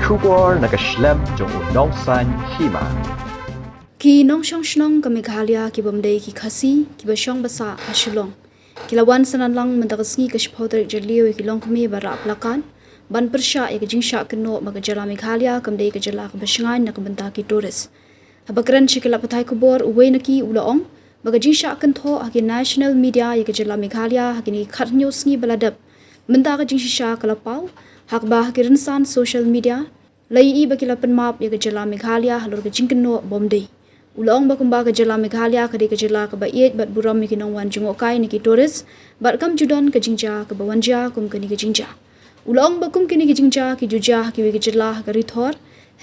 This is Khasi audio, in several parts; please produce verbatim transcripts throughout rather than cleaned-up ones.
Khubor na ka shlem jong u nongsan hima. Ki nongshong shnong ka Meghalaya ki bym dei ki Khasi, ki ba shong ba sah ha Shillong, ki la wan synran lang mynta ka sngi ka shiphew tarik Jylliew ïa ki longkmie ba rah plakat ban pyrshah ïa ka jingshah kynnoh ba ka jylla Meghalaya kam dei ka jylla ka ba shngaiñ na ka bynta ki tourist. Haba kren sha ki lad pathai khubor, uwei na ki u la ong ba ka jingshah kynthoh ha ki national media ïa ka jylla Meghalaya ha kine ki khathynñiew sngi ba la dep, mynta ka jingshisha ka la paw, ha kaba ha ki rynsan social media la ïohi ba ki la pynmap ïa ka jylla Meghalaya halor ka jingkynnoh bym dei. U la ong ba kumba ka jylla Meghalaya ka dei ka jylla ka ba ïeit bad burom ïa ki nongwan jngohkai ne ki tourist, bad kam ju don ka jingjia ka ba wan jia kum kane ka jingjia. U la ong ba kum kine ki jingjia ki ju jia ha kiwei ki jylla ha ka ri Thor,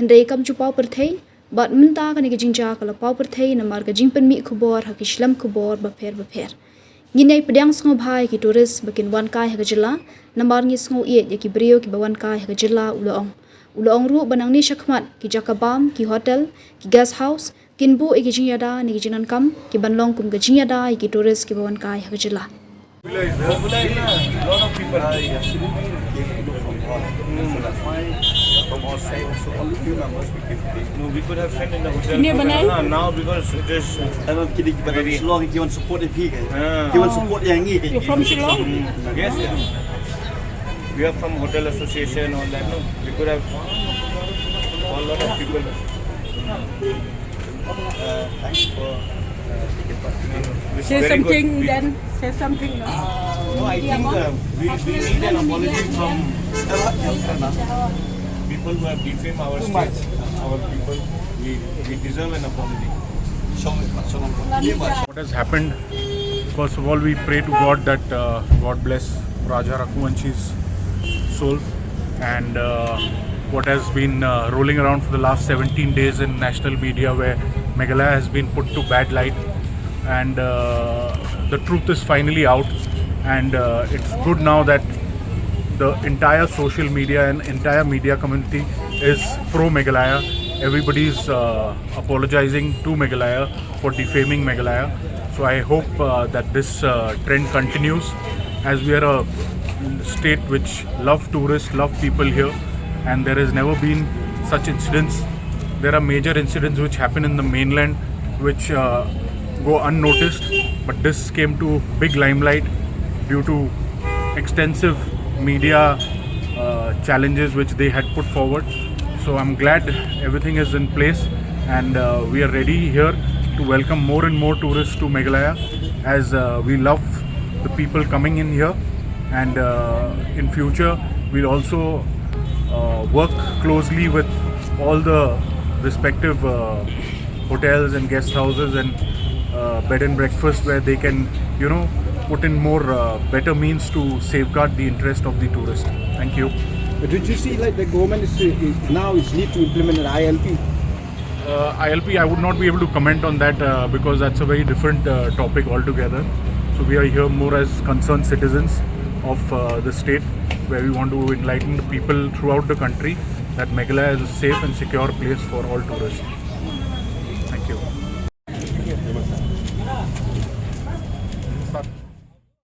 hynrei kam ju paw pyrthei, bad mynta kane ka jingjia ka la paw pyrthei namar ka jingpynmih khubor ha ki shlem khubor bapher bapher. Ngin ïai pdiang sngewbha ïa ki tourist ba kin wan kai ha ka jylla, namar ngi sngew ïeit ïa ki briew ki ba wan kai ha ka jylla, u la ong. U la ong ruh ba nangne shakhmat ki jaka bam, ki hotel, ki guest house kin buh ïa ki jingïada ne ki jingdonkam ki ban long kum ka jingïada ïa ki tourist ki ba wan kai ha ka jylla. Lot of people. From outside also, only few members we can take. No, we could have sent in the hotel. Now, now because it is, uh, Shillong, ki wan support ïa phi ka. Ah. Ki wan support ïa ngi ka. You're from Shillong? Mm, yes, yes. We are from hotel association, all that, no? We could have a lot of people. Uh, thanks for, uh, taking part. It's very good. Say something then. Say something, no? No, I think, uh, we, we need an apology from people who have defamed our state, our people. We, we deserve an apology. What has happened, first of all, we pray to God that, uh, God bless Raja Raghuvansh's soul, and, uh, what has been, uh, rolling around for the last seventeen days in national media, where Meghalaya has been put to bad light, and, uh, the truth is finally out, and, uh, it's good now that the entire social media and entire media community is pro Meghalaya. Everybody's, uh, apologizing to Meghalaya for defaming Meghalaya. So I hope, uh, that this, uh, trend continues, as we are a state which love tourists, love people here, and there has never been such incidents. There are major incidents which happen in the mainland which, uh, go unnoticed, but this came to big limelight due to extensive media, uh, challenges which they had put forward. So I'm glad everything is in place, and, uh, we are ready here to welcome more and more tourists to Meghalaya, as, uh, we love the people coming in here, and, uh, in future we'll also, uh, work closely with all the respective, uh, hotels and guest houses and, uh, bed and breakfast, where they can, you know, put in more, uh, better means to safeguard the interest of the tourist. Thank you. But don't you see, like, the government is, is now is need to implement an I L P? Uh, I L P, I would not be able to comment on that, uh, because that's a very different, uh, topic altogether. So we are here more as concerned citizens of, uh, the state, where we want to enlighten the people throughout the country that Meghalaya is a safe and secure place for all tourists.